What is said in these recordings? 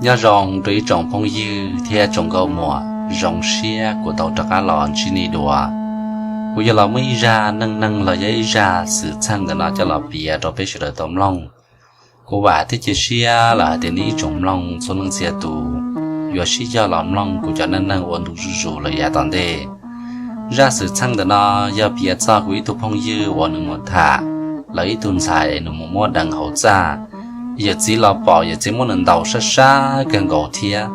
Nyob zoo rau ib tsoom phooj ywg thiab tsoom nkauj muam, zoo siab kuv tau rov qab los ntsib nej dua. Kuv yuav los muab ib zaj neej neeg los yog ib zaj xwm txheej ntawm no coj los piav rau peb sawv daws tau mloog. Kuv vam thiab cia siab lawm hais tias nej ib tsoom mloog txhua leej txhia tus yuav sib zog los mloog kuv cov neej neeg ua ntu zuj zus lawm yav tom ntej. Zaj xwm txheej ntawm no yog piav txog kuv ib tug phooj ywg uas nws mus tham lawv ib tug ntxhais, nws mus muab deev hauv txaj. Yawm txiv los pom, yawm txiv muab nws ntaus sab sab kawg nkaus thiab.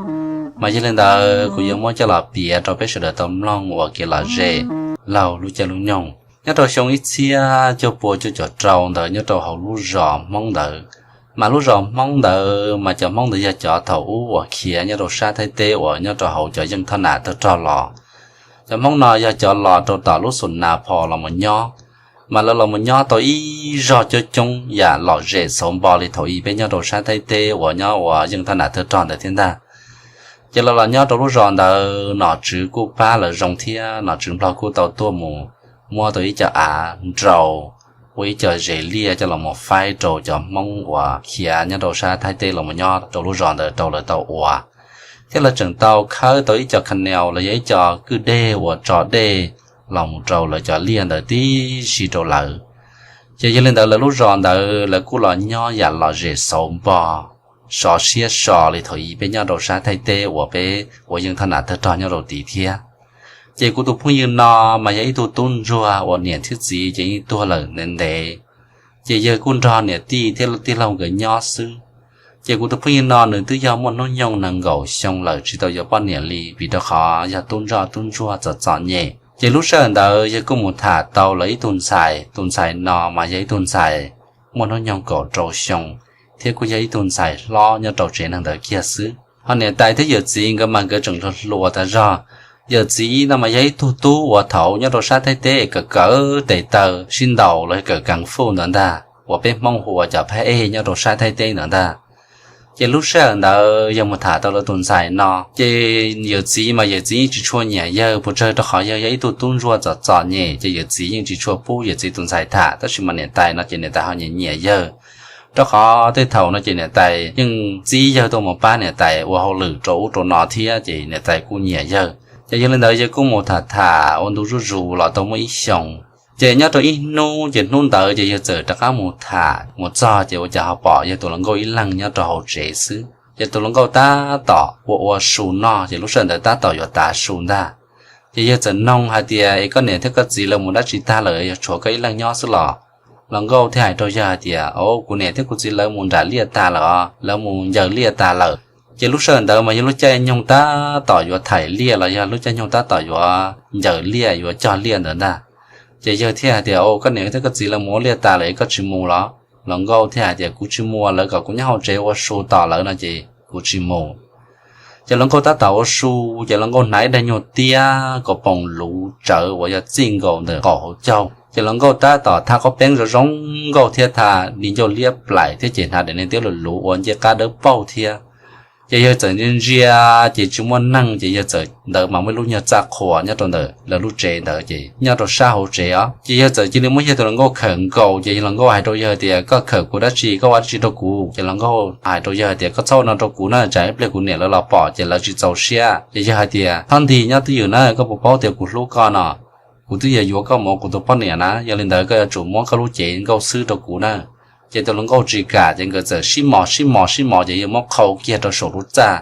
Mas yog li ntawd kuv yuav muab coj los piav rau peb sawv daws tau mloog ua kev lom zem laug lub caij lub nyoog. Nyob rau xyoo ib txhiab cuaj pua cuaj caum rau ntawd nyob rau hauv lub zos Hmoob ntawd. Mas lub zos Hmoob ntawd mas cov Hmoob ntawd yog cov thaum ub uas khiav nyob rau sab Thaib teb uas nyob rau hauv cov yeej thoj nam tawg rog los. Cov Hmoob no yog cov los rau tom lub xus Nas Phos los mus nyob. Mas lawv los mus nyob tau ib zog coob coob yam lom zem xauv npo li thaum ub peb nyob rau sab Thaib teb uas nyob ua yeej thoj nam tawg rog ntawd thiab ntag. Ces lawv los nyob rau lub zos ntawd, nom tswv kuj pab lawv zoo thiab, nom tswv Nplog kuj tau tuaj mus muab tau ib co av nrau ua ib co zes liaj coj los mus faib rau cov Hmoob uas khiav nyob rau sab Thaib teb los mus nyob rau lub zos ntawd rau lawv tau ua. Thiab lawv tseem tau khawb tau ib co kha neus los yog ib co kwj deg uas tso dej los mus rau lawv cov liaj ntawd tib si rau lawv. Ces yog li ntawd lawv lub zos ntawd lawv kuj los nyob yam lom zem xauv npo, sov siab so li thaum ub peb nyob rau sab Thaib teb uas peb ua yeej thoj nam tawg rog nyob rau tid thiab. Ces kuv tus phooj ywg no mas yog ib tug tub ntsuag uas niam thiab txiv ces yeej tuag lawm ntev ntev. Ces yawg kuj nrog niam tij thiab tij laug nkawd nyob xwb. Ces kuv tus phooj ywg no nws twb yog muaj hnub nyoog nees nkaum xyoo lawm tsis tau yuav poj niam li, vim rau qhov yog tub ntsoj tub ntsuag txom txom nyem. Ces lub sij hawm ntawd yawg kuj mus tham tau lawv ib tug ntxhais, tus ntxhais no mas yog ib tug ntxhais muaj hnub nyoog kaum rau xyoo, thiab kuj yog ib tug ntxhais hlob nyob rau tsev neeg ntawd kiag xwb. Ho niam tais thiab yawm txiv nkawd mas nkawd tseem hluas hluas tas zog. Yawm txiv no mas yog ib tug tub uas thaum nyob rau sab Thaib teb kawm kawm tes taw sib ntaus los kawm kung fu ntawd ntag, uas peb Hmoob hu ua cov phab ej nyob rau sab Thaib teb ntawd ntag. Ces lub sij hawm ntawd yawg mus tham tau lawv tus ntxhais no, ces yawm txiv mas yawm txiv yeej tsis tshua nyiam yawg puas tsawg, rau qhov yawg yog ib tug tub ntsuag txom txom nyem, ces yawm txiv yeej tsis tshua pub yawm txiv tus ntxhais tham. Tab sis mas niam tais no ces niam tais ho nyiam nyiam yawg, rau qhov tej thaum no ces niam tais yeej txib yawg tuaj mus pab niam tais ua hauj lwm rau ub rau no thiab, ces niam tais kuj nyiam yawg. Ces yog li ntawd yawg kuj mus tham tham ua ntu zuj zus los tau muaj ib xyoos. Ces nyob rau ib hnub, ces hnub ntawd ces yawg txawm rov qab mus tham mus txog, ces ua cas ho pom yawg tus hluas nkauj ib leeg nyob rau hauv tsev xwb. Ces tus hluas nkauj tab tom ua ua su noj, ces lub sij hawm ntawd tab tom yuav tav su ntag. Ces yawg txawm noog hais tias, Es koj niam thiab koj txiv lawv mus dab tsi tag lawm, yog tshuav koj ib leeg nyob xwb los? Hluas nkauj thiaj hais rau yawg hais tias, O, kuv niam thiab kuv txiv lawv mus nram liaj tag lawm os, lawv mus ncaws liaj tag lawm. Ces lub sij hawm ntawd mas yog lub caij nyoog tab tom yuav thaim liaj los yog lub caij nyoog tab tom yuav ncaws liaj yuav cog liaj ntawd ntag. Ces yawg thiaj hais tias, O, koj niam thiab koj txiv lawv mus ua liaj tas lawm, koj tsis mus los? Hluas nkauj thiaj hais tias, Kuv tsis mus, lawv kom kuv nyob hauv tsev ua su tos lawv no ces kuv tsis mus. Ces hluas nkauj tab tom ua su, ces hluas nkauj hnav ib daig nyuag tiab kom poom luv tsawv uas yog txij nkaus ntawm qaum hauv caug. Ces hluas nkauj tab tom thaj qaub peeb zoo zoo nkauj thiab thaj di ncauj liab plaim thiab, ces hnav daim niag tiab luv luv ua ncej qab dawb paug thiab. Ces yawg txawm ntsia ntsia, ces tsis muaj neeg, ces yawg txawm ntawd mas muaj ib lub nyuag txaj qhua nyob rau ntawm lawv lub tsev ntawd, ces nyob rau sab hauv tsev os. Ces yawg txawm cia li muab yawg tus hluas nkauj khawm nkaus, ces yawg hluas nkauj hais rau yawg tias, Koj khawm kuv dab tsi, koj ua dab tsi rau kuv? Ces hluas nkauj hais rau yawg hais tias, Koj txhob ua no rau kuv na, tsam ib pliag kuv niam lawv los pom ces lawv tsis txaus siab. Ces yawg hais tias, Txhob nti, nyob twj ywm na, koj puas paub tias kuv hlub koj no? Kuv twb yog yuav koj mus ua kuv tus poj niam na, yog li ntawd koj yuav tsum muab koj lub cev nkauj xwb rau kuv na. Ces tus hluas nkauj tsis kam, ces nkawd txawm sib mos sib mos sib mos, ces yawg muab qhau kiag rau saum lub txaj.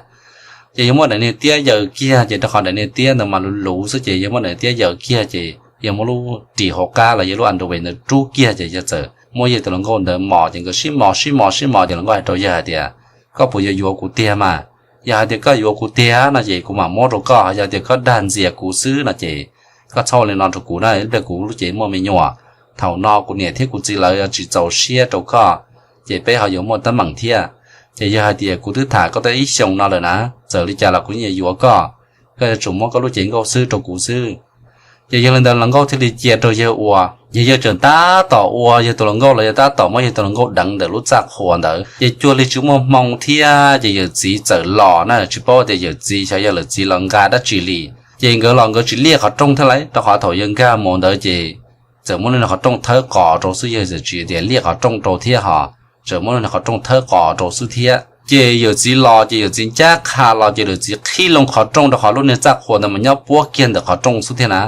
Ces yawg muab daim niag tiab yaws kiag, ces rau qhov daim niag tiab ntawd mas luv luv xwb, ces yawg muab daim tiab yaws kiag, ces yawg muab lub ris hauv qab los yawg lub underwear ntawd rub kiag, ces yawg txawm muab yawg tus hluas nkauj ntawd mos, ces nkawd sib mos sib mos sib mos, ces hluas nkauj hais rau yawg hais tias, Koj puas yuav yuav kuv tiag mas? Yog hais tias koj yuav kuv tiag no ces kuv mam muab rau koj, yog tias koj dag ntxias kuv xwb no ces koj txhob ua li no rau kuv na, ib pliag kuv lub cev muaj me nyuam, thaum no kuv niam thiab kuv txiv lawv tsis txaus siab rau koj, ces peb ho yuav muaj teeb meem thiab. Ces yawg hais tias, Kuv twb tham koj tau ib xyoos no lawm na, txawm li cas los kuv yeej yuav koj, koj yuav tsum muab koj lub cev nkauj xwb rau kuv xwb. Ces yog li ntawd hluas nkauj thiaj li cia rau yawg ua. Ces yawg tseem tab tom ua, yawg tus hluas nkauj los yawg tab tom muab yawg tus hluas nkauj deev ntawm lub txaj qhua ntawd. Ces cuag li tsis muaj hmoo thiab, ces yawm txiv txawm los na, tsis paub tias yawm txiv xyov yog lawm txiv los nqa dab tsi li. Ces nkawd los nkawd tsis liaj qhov rooj thiab lauj, rau qhov thaum yawg nkag mus ntawd ces txawm muab lub qhov rooj thawb qos rau xwb, yawg txawm tsis tias liaj qhov rooj rau thiab ho, txawm muab lub qhov rooj thawb qos rau xwb thiab. Ces yawm txiv los ces yawm txiv ncaj qha los ces yawm txiv qhib loo qhov rooj rau qhov lub niag txaj qhua ntawd mas nyob puab kiag ntawm qhov rooj xwb thiab na.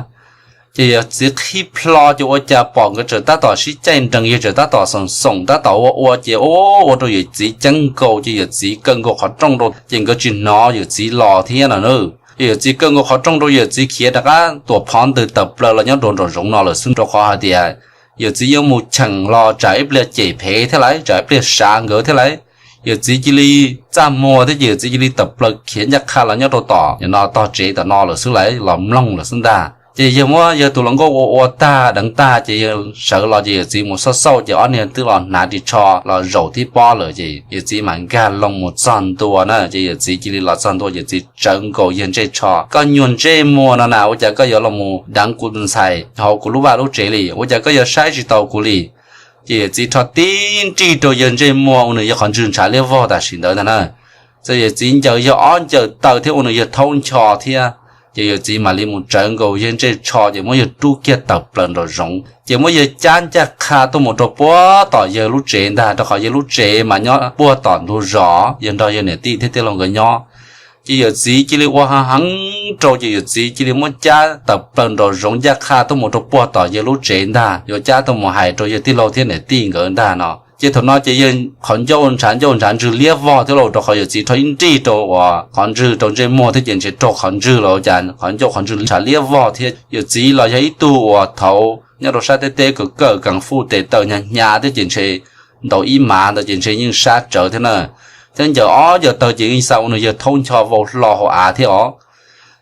Ces yawm txiv qhib plho ces ua cas pom nkawd tseem tab tom sib caij nrees, yawg tseem tab tom xoom xoom tab tom ua ua ces ua ua rau yawm txiv ceeb nkaus ces yawm txiv kaw nkaus qhov rooj rau ces nkawd tsis hnov yawm txiv los thiab no na. Ces yawm txiv kaw nkaus qhov rooj rau yawm txiv khiav rov qab tuam phov ntws tawm plaws los nyob rau nraum zoov no lawm xwb, rau qhov hais tias yawm txiv yuav mus cheem los tsam ib pliag cem phem thiab lawm, tsam ib pliag sav nkawd thiab lawm. Yawm txiv cia li txaj muag thiab ces yawm txiv cia li tawm plaws khiav ncaj qha los nyob rau tom no tog tsev tom no lawm xwb, lawv los mloog lawm xwb ntag. Ces yawg muab yawg tus hluas nkauj ua ua tag deev tag ces yawg sawv los ces yawm txiv mus xauj xauj ces ob niag twb los hnav ris tsho los zaum tib pob lawm ces yawm txiv mam nkag loo mus txog ntua na. Ces yawm txiv cia li los txog ntua, yawm txiv tsawv nkaus yawg ntsej tsho, koj nyuag ntsej muag no na, ua cas koj yuav los mus deev kuv tus ntxhais hauv kuv lub vaj lub tsev li, ua cas koj yuav saib tsis taus kuv li? Ces yawm txiv rho tib nrig rau yawg ntsej muag uas nws yog qhov ntswg ntshav liab vog tam sim ntawd ntag na. Ces yawm txiv ncaws yawg ob ncaws taw thiab ua nws yawg thaub ncho thiab, ces yawm txiv mam li mus tsawv nkaus yawg ntsej tsho ces muab yawg rub kiag tawm plaws nraum zoov ces muab yawg cab ncaj qha tuaj mus rau puag tom yawg lub tsev ntag, rau qhov yawg lub tsev mas nyob puag tom ntug zos, yawg nrog yawg niam tij thiab tij laug nkawd nyob. Ces yawm txiv cia li ua heev heev rau ces yawm txiv cia li muab cab tawm plaws nraum zoov ncaj qha tuaj mus rau puag tom yawg lub tsev ntag, yuav cab tuaj mus hais rau yawg tij laug thiab niam tij nkawd ntag no. Ces thaum no ces yawg qhov ncauj ntshav ncauj ntshav ntswg liab vog thiab lauj, rau qhov yawm txiv rho ib nrig rau uas qhov ntswg rau ntsej muag thiab ces ntshe raug qhov ntswg los cas qhov ncauj qhov ntswg ntshav liab vog thiab. Yawm txiv los yog ib tug uas thaud nyob rau sab teb teb kawm kawm kung fu tes taw hnyav hnyav thiab ces ntshe ntaus ib mav ntawd ces ntshe yeej sab tsawv thiab na. Thiab ncaws ob ncaws taw ces yeej xav ua nws yawg thaub ncho vau hlo hauv av thiab os.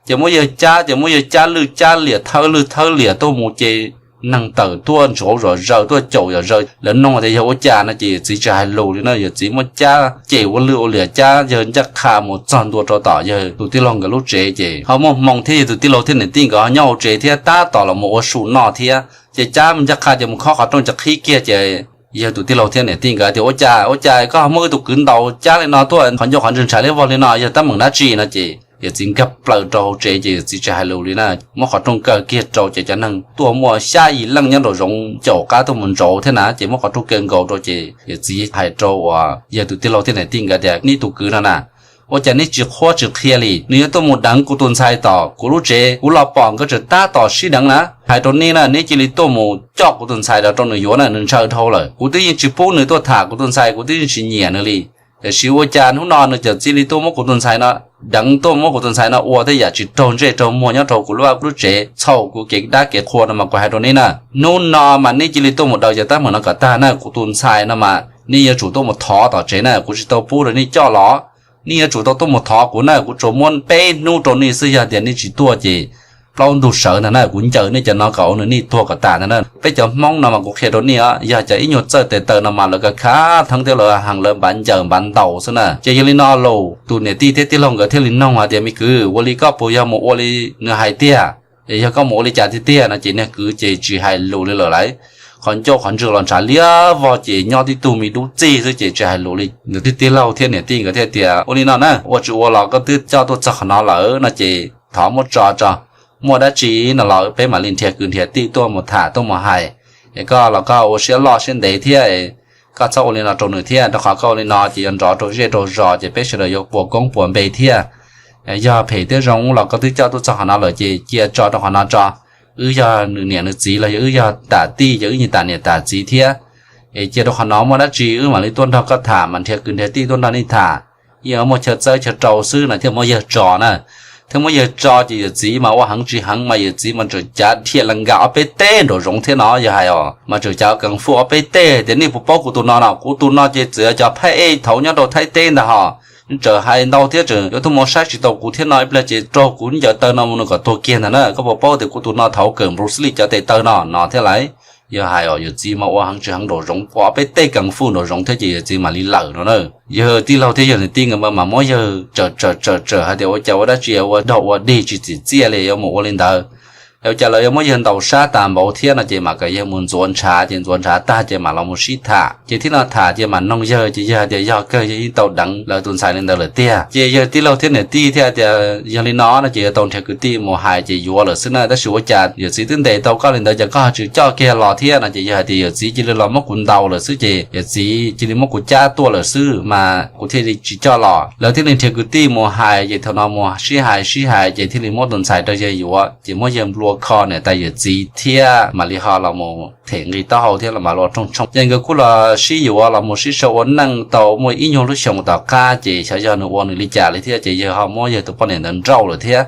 Ces muab yawg cab ces muab yawg cab lwj cab liam thawb lwj thawb liam tuaj mus ces neeg tawm tuaj ntsuav zom zaws tuaj caum zom zaws, lawv nug tias yog ua cas no ces yawm txiv tsis hais lus li na. Yawm txiv muab cab cem ua lwj ua liam cab yawg ncaj qha mus txog ntua rau tom yawg tus tij laug nkawd lub tsev ces ho muaj hmoo thiab yawg tus tij laug thiab niam tij nkawd ho nyob hauv tsev thiab tab tom los mus ua su noj thiab ces cab mus ncaj qha ces mus khob qhov rooj ces qhib kiag ces yawg tus tij laug thiab niam tij nkawd tias ua cas ua cas koj ho muab wb tus kwv ntaus cab li no tuaj, qhov ncauj qhov ntswg ntshav liab vog li no yog teeb meem dab tsi no ces yawm txiv nkag plaws rau hauv tsev ces yawm txiv tsis hais lus li na. Muab qhov rooj kaw kiag rau ces cov neeg tuaj muaj xya yim leej nyob nraum zoov caum qab tuaj mus ntsauv thiab na, ces muab qhov rooj kaw nkaus rau ces yawm txiv hais rau uas yawg tus tij laug thiab niam tij nkawd tias nej tus kwv no na, ua cas nej tsis qhuab tsis qhia li, nws yuav tuaj mus deev kuv tus ntxhais tom kuv lub tsev, kuv los pom nkawd tseem tab tom sib deev na. Hais rau nej na, nej cia li tuaj mus coj kuv tus ntxhais los rau nws yuav na, nws ntshaw dhau lawm. Kuv twb yeej tsis pub nws tuaj tham kuv tus ntxhais, kuv twb yeej tsis nyiam nws li. Tiam sis ua cas hnub no nws txawm cia li tuaj muab kuv tus ntxhais no deev, tuaj muab kuv tus ntxhais no ua tej yam tsis raug ntsej raug muag nyob rau kuv lub vaj lub tsev, txhaum kuv kev dab kev qhua no mas kuv hais rau nej na, hnub no mas nej cia li tuaj mus daws cov teeb meem no kom tag na. Kuv tus ntxhais no mas nej yuav tsum tuaj mus thov tom tsev na, kuv tsis tau pub rau nej coj los. Nej yuav tsum tau tuaj mus thov kuv na, kuv tsuas muab peb hnub rau nej xwb, yog tias nej tsis tuaj ces plaub ntug sawv ntag na, kuv ncaws nej cov no kom ua nws nej tuag kom tas ntag na. Peb cov Hmoob no mas kuv qhia rau nej, yog cov ib nyuag txawj tes taw no mas lawv kav khav theeb thiab lawv heev, lawv npav ncaws npav ntaus xwb na. Ces yog li no los tus niam tij thiab tij laug nkawd thiaj li noog hais tias me kwv, ua li koj puas yog mus ua li nws hais tiag? Es yog koj mus ua li cas tiag tiag no ces niag kwv ces tsis hais lus li lawm lauj. Qhov ncauj qhov ntswg los ntshav liab vog ces nyob tib tug me dub txig xwb ces tsis hais lus li. Nws tij tij laug thiab niam tij nkawd thiaj tias ua li no na, ua tsis ua los koj twb coj tuaj txog qhov no lawm no ces thov muab tso tso, muaj dab tsi no los peb mam li nrhiav kwv nrhiav tij tuaj mus tham tuaj mus hais. Es koj los koj ua siab loj siab ntev thiab, koj txhob ua li no rau nws thiab, rau qhov koj ua li no ces yuav nrov rau zej rau zos ces peb sawv daws yuav puas koob puas npe thiab. Yog phem thiab zoo los koj twb coj tuaj txog qhov no lawm ces cia tso rau qhov no tso. Wb yog nws niam nws txiv los yog wb yog tam tij, yog wb niag tam niam tam txiv thiab. Es cia rau qhov no, muaj dab tsi wb mam li tuaj nrog koj tham, mam nrhiav kwv nrhiav tij tuaj nrog nej tham. Yeej muaj chaw txawb chaw rau xwb no thiaj muab yawg tso na. Thiaj muab yawg tso ces yawm txiv mas ua heev tsis heev mas yawm txiv mas tseem cav dhia las nkam ob peb teg nraum zoov thiab no yawg hais os, mas tseem cav koob fu ob peb teg tias nej puas paub kuv tus no no, kuv tus no ces txawm cov phaj ej thaud nyob rau Thaib teb ntag hos, nws tseem hais ntau thiab tseem yuav tuaj mus saib tsis taus kuv thiab no, ib pliag ces raug kuv ncaws taw no mus nws kom tuag kiag ntag na. Koj puas paub tias kuv tus no thaud kawm Bruce Lee cov tes taw no no thiab lauj. Yawg hais os, yawm txiv mas ua heev tsis heev nraum zoov, ua ob peb teg koob fu nraum zoov thiab ces yawm txiv mam li lawm no na. Yawg tij laug thiab yawg niam tij nkawd mas muab yawg tsawm tsawm tsawm tsawm hais tias ua cas ua dab tsi ua dog ua dig tsis txim txiaj li yuav mus ua li ntawd. Ua cas lawv yuav muab yawg ntaus sab tas npaum thiab no ces mam kom yawg mus ntxuav ntshav, ces ntxuav ntshav tag ces mam los mus sib tham. Ces thiab no tham ces mam noog yawg, ces yawg tias yog kawg yawg yeej tau deev lawv tus ntxhais li ntawd lawm tiag. Ces yawg tij laug thiab niam tij thiaj tias yog li no no ces yuav tau nrhiav kwv tij mus hais ces yuav lawm xwb na, tab sis ua cas yawm txiv twb ntes tau koj li ntawd ces koj ho tsis coj kiag los thiab no ces yawg hais tias yawm txiv cia li los muab kuv ntaus lawm xwb ces yawm txiv cia li muab kuv cab tuaj lawm xwb mas kuv thiaj li tsis coj los. Lawv thiaj li nrhiav kwv tij mus hais ces thaum no mus sib hais sib hais ces thiaj li muab tus ntxhais rau yawg yuav, ces muab yawg nplua kho niam tais yawm txiv thiab mam li ho los mus them nqi taub hau thiab los mam ua rooj tshoob. Ces nkawd kuj los sib yuav los mus sib sau ua neej tau muaj ib nyuag lub xyoo tom qab ces xyov yog nws ua nws li cas li thiab ces yawg ho muab yawg tus poj niam ntawd nrauj lawm thiab.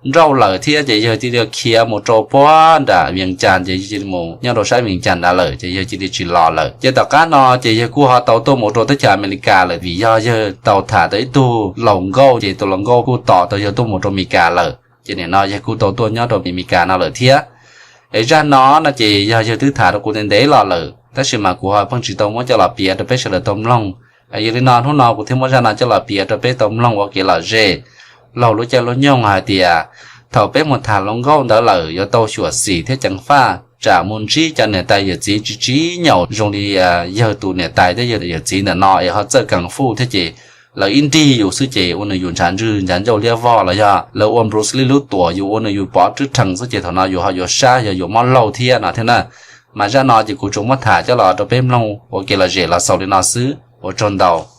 Nrauj lawm thiab ces yawg cia li khiav mus rau puag nram Vias Cas, ces yawg cia li mus nyob rau sab Vias Cas nrad lawm ces yawg cia li tsis los lawm. Ces tom qab no ces yawg kuj ho tau tuaj mus rau teb chaws Amelikas lawm vim yog yawg tau tham tau ib tug laus nkauj, ces tus laus nkauj kuj tos tau yawg tuaj mus rau Amelikas lawm. Ces nim no yawg kuj tau tuaj nyob rau Amelikas no lawm thiab. Es zaj no no ces yog yawg twb tham rau kuv ntev ntev los lawm tab sis mas kuv ho pheej tsis tau muab coj los piav rau peb sawv daws tau mloog. Yog li no hnub no kuv thiaj muab zaj no coj los piav rau peb tau mloog ua kev lom zem. Laug lub caij lub nyoog hais tias thaum peb mus tham hluas nkauj ntawd lawm yuav tau xyuam xim thiab ceev faj tsam mus ntsib cov niam tais yawm txiv tsis tsim nyog zoo li yawg tus niam tais thiab yawg yawm txiv ntawm no es ho txawj kheev faj thiab ces lawv ib nrig yus xwb ces ua nws yus ntshav ntswg ntshav ncauj liab vog los yog lawv ua Bruce Lee lub tuam yus ua nws yus pov rwb rhees xwb ces thaum no yus ho yuav sab yog yuav mob laug thiab no thiab na. Mas zaj no ces kuv tsuas muab tham coj los rau peb mloog ua kev lom zem los xaus li no xwb, ua tsaug ntau.